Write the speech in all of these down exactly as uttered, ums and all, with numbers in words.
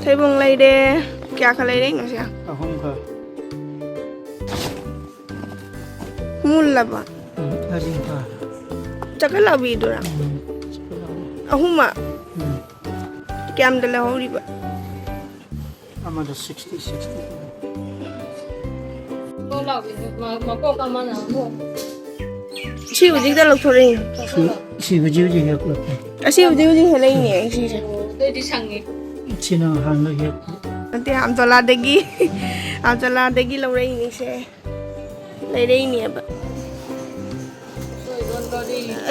ꯊꯩꯕꯣꯡ ꯂꯩꯔꯦ꯫ ꯀꯌꯥ ꯈꯛ ꯂꯩꯔꯛꯏꯅꯣ ꯁꯦ? ꯑꯍꯨꯝ ꯈꯛ꯫ ꯃꯨꯜꯂꯕ? ꯎꯝ, ꯑꯔꯤꯕ꯫ ꯆꯀ ꯂꯥꯎꯕꯤꯗꯨꯔꯥ? ꯎꯝ, ꯆꯀ ꯂꯥꯎꯕꯤ꯫ ꯑꯍꯨꯝꯃꯛ? ꯎꯝ꯫ ꯀꯌꯥꯝꯗ ꯂꯧꯍꯧꯔꯤꯕ? ꯑꯃꯗ sixty, sixty꯫ ꯀꯣꯛ ꯂꯥꯎꯕꯤꯗꯨ ꯃ-, ꯃꯀꯣꯛ ꯑꯃꯅ ꯑꯃꯨꯛ꯫ ꯁꯤ ꯍꯧꯖꯤꯛꯇ ꯂꯧꯊꯣꯔꯛꯏꯅꯦ꯫ ꯁꯤ, ꯁꯤ ꯍꯧꯖꯤꯛ ꯍꯧꯖꯤꯛ ꯍꯦꯛ ꯄꯨꯔꯛꯄ꯫ ꯑꯁꯤ ꯍꯧꯖꯤꯛ ꯍꯧꯖꯤꯛ ꯍꯦꯜꯂꯛꯏꯅꯦ ꯁꯤꯁꯦ꯫ ꯑꯗꯨꯗꯤ ꯁꯪꯉꯤ꯫ ꯁꯤꯅ ꯍꯥꯟꯅ ꯍꯦꯛ꯫ ꯅꯠꯇꯦ, ꯑꯝꯆꯂꯥꯗꯒꯤ, ꯑꯝꯆꯂꯥꯗꯒꯤ ꯂꯧꯔꯛꯏꯅꯦ ꯁꯦ꯫ ꯂꯩꯔꯛꯏꯅꯦꯕ꯫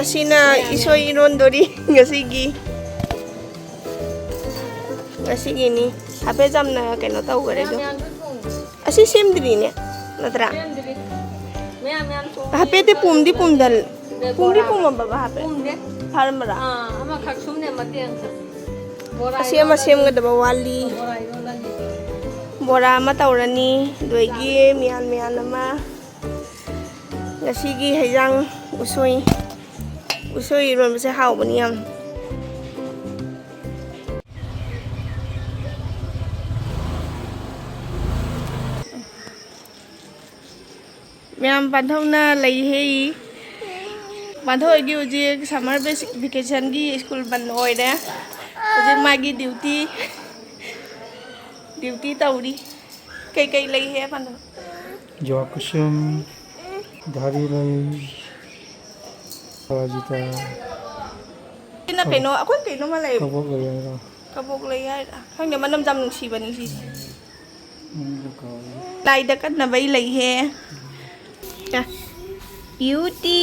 ꯑꯁꯤꯅ ꯏꯁꯣꯏ ꯏꯔꯣꯟꯗꯣꯔꯤ ꯉꯁꯤꯒꯤ꯫ ꯉꯁꯤꯒꯤꯅꯤ꯫ ꯍꯥꯏꯐꯦꯠ ꯆꯝꯅ ꯀꯩꯅꯣ ꯇꯧꯈꯔꯦ ꯑꯗꯣ꯫ ꯑꯁꯤ ꯁꯦꯝꯗ꯭ꯔꯤꯅꯦ, ꯅꯠꯇ꯭ꯔꯥ? ꯁꯦꯝꯗ꯭ꯔꯤ꯫ ꯃꯌꯥꯝ ꯃꯌꯥꯝ ꯊꯣꯡꯉꯦ꯫ ꯍꯥꯏꯐꯦꯠꯇꯤ ꯄꯨꯝꯗꯤ ꯄꯨꯝꯗꯜ-, ꯄꯨꯝꯗꯤ ꯕꯣꯔꯥ꯫ ꯄꯨꯝꯃꯕꯕ ꯍꯥꯏꯐꯦꯠ? ꯄꯨꯝꯗꯦ꯫ ꯐꯥꯔꯝꯕꯔꯥ? ꯑꯥ, ꯑꯃꯈꯛ ꯁꯨꯝꯅꯦ ꯃꯇꯦꯛ ꯑꯃꯈꯛ꯫ ꯕꯣꯔꯥ ꯑꯁꯤ ꯑꯃ ꯏꯔꯣꯜꯂꯅꯤ꯫ ꯁꯦꯝꯒꯗꯕ ꯋꯥꯠꯂꯤ꯫ ꯕꯣꯔꯥ ꯏꯔꯣꯜꯂꯅꯤ꯫ ꯕꯣꯔꯥ ꯑꯃ ꯇꯧꯔꯅꯤ, ꯑꯗꯒꯤ ꯃꯌꯥꯟ ꯃꯌꯥꯟ ꯑꯃ꯫ ꯉꯁꯤꯒꯤ ꯍꯩꯖꯥꯡ ꯎꯁꯣꯏ, ꯎꯁꯣꯏ ꯏꯔꯣꯟꯕꯁꯦ ꯍꯥꯎꯕꯅꯤ ꯌꯥꯝ꯫ ꯃꯌꯥꯝ ꯄꯥꯟꯊꯧꯅ ꯂꯩꯍꯦ꯫ ꯄꯥꯟꯊꯧ ꯍꯣꯏꯒꯤ ꯍꯧꯖꯤꯛ summer vac-, vacationꯒꯤ school ꯕꯟ ꯑꯣꯏꯔꯦ꯫ ꯍꯧꯖꯤꯛ ꯃꯥꯒꯤ duty, duty ꯇꯧꯔꯤ꯫ ꯀꯩꯀꯩ ꯂꯩꯍꯦ ꯄꯥꯟꯊꯧ? ꯖꯨꯋꯥ ꯀꯨꯁꯨꯝ, ꯙꯥꯔꯤ ꯂꯩ, ꯄꯔꯥꯖꯤꯇꯥ꯫ ꯁꯤꯅ ꯀꯩꯅꯣ, ꯑꯩꯈꯣꯏ ꯀꯩꯅꯣꯝꯃ ꯂꯩ꯫ ꯀꯕꯣꯛ ꯂꯩ ꯍꯥꯏꯔꯣ? ꯀꯕꯣꯛ ꯂꯩ ꯍꯥꯏꯔ? ꯈꯪꯗꯦ, ꯃꯅꯝ ꯌꯥꯝ ꯅꯨꯡꯁꯤꯕꯅꯤ ꯁꯤꯁꯦ꯫ ꯃꯃꯤꯡꯗꯣ ꯀꯥꯎꯔꯦ꯫ ꯂꯥꯏꯗ ꯀꯠꯅꯕꯩ ꯂꯩꯍꯦ꯫ ꯌꯥ꯫ Beauty꯫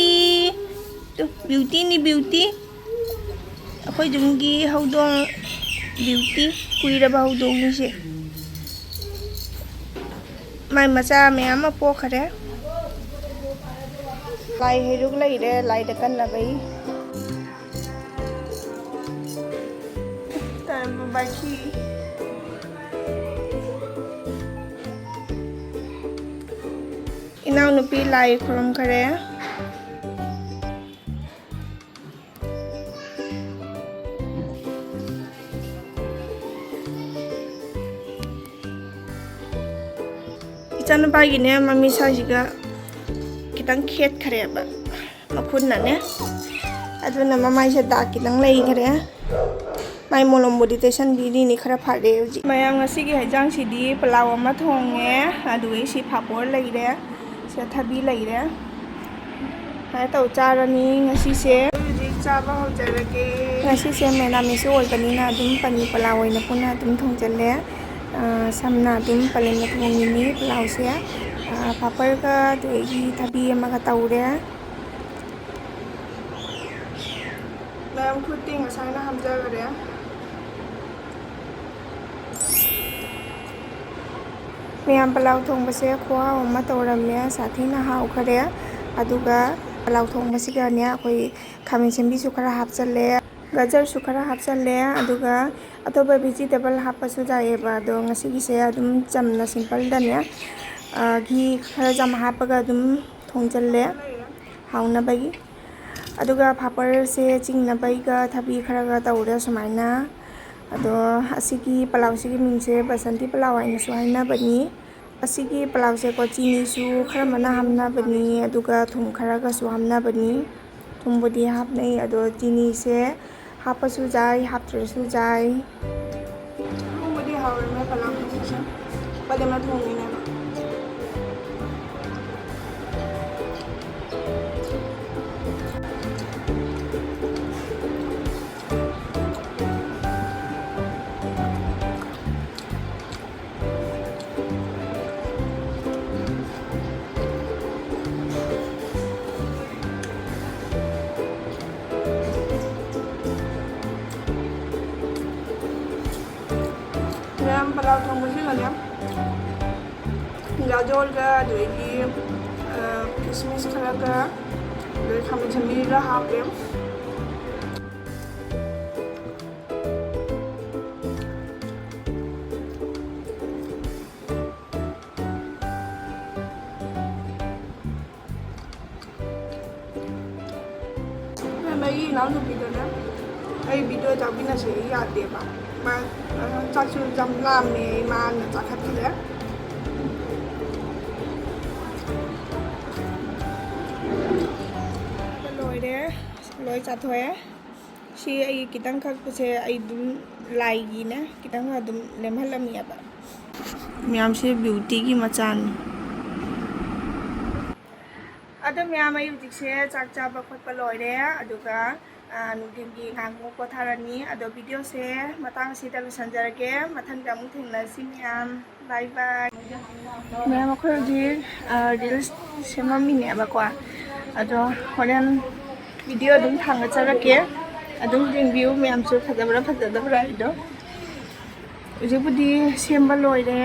ꯇꯨ, Beautyꯅꯤ, Beauty꯫ ꯑꯩꯈꯣꯏ ꯌꯨꯝꯒꯤ ꯍꯧꯗꯣꯡ Beauty꯫ ꯀꯨꯏꯔꯕ ꯍꯧꯗꯣꯡꯅꯤꯁꯦ꯫ ꯃꯥꯏ ꯃꯆꯥ ꯃꯌꯥꯝ ꯑꯃ ꯄꯣꯛꯈꯔꯦ꯫ ꯂꯥꯏ ꯍꯩꯔꯨꯛ ꯂꯩꯔꯦ, ꯂꯥꯏꯗ ꯀꯠꯅꯕꯩ꯫ ꯇꯔꯕꯨ ꯕꯥꯏꯈꯤ꯫ ꯏꯅꯥꯎꯅꯨꯄꯤ ꯂꯥꯏ ꯈꯨꯔꯨꯝꯈꯔꯦ꯫ ꯏꯆꯥꯅꯨꯄꯥꯒꯤꯅꯦ ꯃꯃꯤꯠ ꯁ꯭ꯋꯥꯏꯁꯤꯒ ꯈꯤꯇꯪ ꯈꯦꯠꯈ꯭ꯔꯦꯕ ꯃꯈꯨꯠꯅꯅꯦ, ꯑꯗꯨꯅ ꯃꯃꯥꯏꯁꯦ ꯗꯥꯛ ꯈꯤꯇꯪ ꯂꯩꯈ꯭ꯔꯦ꯫ ꯃꯥꯏ ꯃꯣꯂꯣꯝꯕꯨꯗꯤ ꯇꯩꯁꯟꯕꯤꯔꯤꯅꯤ, ꯈꯔ ꯐꯔꯦ ꯍꯧꯖꯤꯛ꯫ ꯃꯌꯥꯝ, ꯉꯁꯤꯒꯤ ꯍꯦꯟꯖꯥꯡꯁꯤꯗꯤ ꯄꯂꯥꯎ ꯑꯃ ꯊꯣꯡꯉꯦ, ꯑꯗꯨꯒ ꯁꯤ ꯐꯥꯄꯣꯔ ꯂꯩꯔꯦ, ꯁꯤꯗ ꯊꯕꯤ ꯂꯩꯔꯦ꯫ ꯁꯨꯃꯥꯏꯅ ꯇꯧ ꯆꯥꯔꯅꯤ ꯉꯁꯤꯁꯦ꯫ ꯍꯧꯖꯤꯛ ꯆꯥꯕ ꯍꯧꯖꯔꯒꯦ꯫ ꯉꯁꯤꯁꯦ ꯃꯦꯔꯥꯃꯤꯁꯁꯨ ꯑꯣꯏꯕꯅꯤꯅ ꯑꯗꯨꯝ ꯄꯅꯤꯔ ꯄꯂꯥꯎ ꯑꯣꯏꯅ ꯄꯨꯟꯅ ꯑꯗꯨꯝ ꯊꯣꯡꯖꯜꯂꯦ꯫ ꯑ, ꯁꯝꯅ ꯑꯗꯨꯝ ꯄꯂꯦꯟꯗ ꯊꯣꯡꯉꯤꯅꯤ ꯄꯂꯥꯎꯁꯦ꯫ ꯑ, ꯄꯥꯄꯔꯒ ꯑꯗꯒꯤ ꯊꯕꯤ ꯑꯃꯒ ꯇꯧꯔꯦ꯫ ꯃꯌꯥꯝ ꯈꯨꯠꯇꯤ ꯉꯁꯥꯏꯅ ꯍꯥꯝꯖꯈꯔꯦ꯫ ꯃꯌꯥꯝ ꯄꯂꯥꯎ ꯊꯣꯡꯕꯁꯦ ꯈꯨꯍꯥꯎ ꯑꯃ ꯇꯧꯔꯝꯃꯦ, ꯁꯥꯊꯤꯅ ꯍꯥꯎꯈꯔꯦ꯫ ꯑꯗꯨꯒ ꯄꯂꯥꯎ ꯊꯣꯡꯕꯁꯤꯒꯅꯦ ꯑꯩꯈꯣꯏ ꯈꯥꯃꯦꯟ ꯑꯁꯤꯟꯕꯤꯁꯨ ꯈꯔ ꯍꯥꯞꯆꯜꯂꯦ, ꯒꯖꯔꯁꯨ ꯈꯔ ꯍꯥꯞꯆꯜꯂꯦ, ꯑꯗꯨꯒ ꯑꯇꯣꯞꯄ vegetable ꯍꯥꯞꯄꯁꯨ ꯌꯥꯏꯌꯦꯕ꯫ ꯑꯗꯣ ꯉꯁꯤꯒꯤꯁꯦ ꯑꯗꯨꯝ ꯆꯝꯅ simpleꯗꯅꯦ, ꯑ, ꯘꯤ ꯈꯔ ꯆꯝ ꯍꯥꯞꯄꯒ ꯑꯗꯨꯝ ꯊꯣꯡꯖꯜꯂꯦ ꯍꯥꯎꯅꯕꯒꯤ꯫ ꯑꯗꯨꯒ ꯐꯥꯄꯔꯁꯦ ꯆꯤꯡꯅꯕꯩꯒ ꯊꯕꯤ ꯈꯔꯒ ꯇꯧꯔꯦ ꯁꯨꯃꯥꯏꯅ꯫ ꯑꯗꯣ ꯑꯁꯤꯒꯤ ꯄꯂꯥꯎꯁꯤꯒꯤ ꯃꯤꯡꯁꯦ ꯕꯁꯟꯇꯤ ꯄꯂꯥꯎ ꯍꯥꯏꯅꯁꯨ ꯍꯥꯏꯅꯕꯅꯤ꯫ ꯑꯁꯤꯒꯤ ꯄꯂꯥꯎꯁꯦꯀꯣ, ꯆꯤꯅꯤꯁꯨ ꯈꯔ ꯃꯅꯥ ꯍꯥꯞꯅꯕꯅꯤ, ꯑꯗꯨꯒ ꯊꯨꯝ ꯈꯔꯒꯁꯨ ꯍꯥꯞꯅꯕꯅꯤ꯫ ꯊꯨꯝꯕꯨꯗꯤ ꯍꯥꯞꯅꯩ, ꯑꯗꯣ ꯆꯤꯅꯤꯁꯦ ꯍꯥꯞꯄꯁꯨ ꯌꯥꯏ, ꯍꯥꯞꯇ꯭ꯔꯁꯨ ꯌꯥꯏ꯫ ꯊꯣꯡꯕꯗꯤ ꯍꯥꯎꯔꯝꯃꯦ, ꯄꯂꯥꯎ ꯊꯣꯡꯕꯁꯦ꯫ ꯄꯂꯦꯝꯅ ꯊꯣꯡꯉꯤꯅꯦꯕ꯫ ꯃꯌꯥꯝ ꯄꯂꯥꯎ ꯊꯣꯡꯕꯁꯤꯒꯅꯦ, ꯒꯥꯖꯣꯔꯒ, ꯑꯗꯒꯤ, ꯑ, ꯀꯤꯁꯃꯤꯁ ꯈꯔꯒ, ꯑꯗꯩ ꯈꯥꯃꯦꯟ ꯑꯁꯤꯟꯕꯤꯒ ꯍꯥꯞꯄꯦ꯫ ꯑꯩꯒꯤ ꯏꯅꯥꯎꯅꯨꯄꯤꯗꯨꯅ ꯑꯩ video ꯇꯥꯛꯃꯤꯟꯅꯁꯦ ꯌꯥꯗꯦꯕ꯫ ꯃꯥ, ꯑ, ꯆꯥꯛꯁꯨ ꯌꯥꯝ ꯂꯥꯝꯃꯦ, ꯃꯥꯅ ꯆꯥꯈꯠꯈꯤꯗ꯭ꯔꯦ꯫ ꯂꯣꯏ ꯆꯥꯊꯣꯛꯑꯦ꯫ ꯁꯤ ꯑꯩ ꯈꯤꯇꯪ ꯀꯛꯄꯁꯦ ꯑꯩ ꯑꯗꯨꯝ ꯂꯥꯏꯒꯤꯅꯦ, ꯈꯤꯇꯪ ꯑꯗꯨꯝ ꯂꯦꯝꯍꯜꯂꯝꯃꯤꯑꯕ꯫ ꯃꯌꯥꯝꯁꯦ ꯕ꯭ꯌꯨꯇꯤꯒꯤ ꯃꯆꯥꯅꯤ꯫ ꯑꯗꯣ ꯃꯌꯥꯝ, ꯑꯩ ꯍꯧꯖꯤꯛꯁꯦ ꯆꯥꯛ ꯆꯥꯕ ꯈꯣꯠꯄ ꯂꯣꯏꯔꯦ, ꯑꯗꯨꯒ ꯅꯨꯡꯊꯤꯜꯒꯤ ꯉꯥꯏꯍꯥꯛꯃꯨꯛ ꯄꯣꯊꯥꯔꯅꯤ꯫ ꯑꯗꯣ ꯚꯤꯗꯤꯑꯣꯁꯦ ꯃꯇꯥꯡ ꯑꯁꯤꯗ ꯂꯣꯏꯁꯤꯟꯖꯔꯒꯦ꯫ ꯃꯊꯪꯗ ꯑꯃꯨꯛ ꯊꯦꯡꯅꯁꯤ ꯃꯌꯥꯝ꯫ ꯕꯥꯏ ꯕꯥꯏ꯫ ꯃꯌꯥꯝ, ꯑꯩꯈꯣꯏ ꯍꯧꯖꯤꯛ ꯔꯤꯜꯁ ꯁꯦꯝꯃꯝꯃꯤꯅꯦꯕꯀꯣ꯫ ꯑꯗꯣ ꯍꯣꯔꯦꯟ ꯚꯤꯗꯤꯑꯣ ꯑꯗꯨꯝ ꯊꯥꯡꯒꯠꯆꯔꯛꯀꯦ꯫ ꯑꯗꯨꯝ ꯌꯦꯡꯕꯤꯌꯨ ꯃꯌꯥꯝꯁꯨ, ꯐꯖꯕ꯭ꯔꯥ ꯐꯖꯗꯕ꯭ꯔꯥ ꯍꯥꯏꯗꯣ꯫ ꯍꯧꯖꯤꯛꯄꯨꯗꯤ ꯁꯦꯝꯕ ꯂꯣꯏꯔꯦ꯫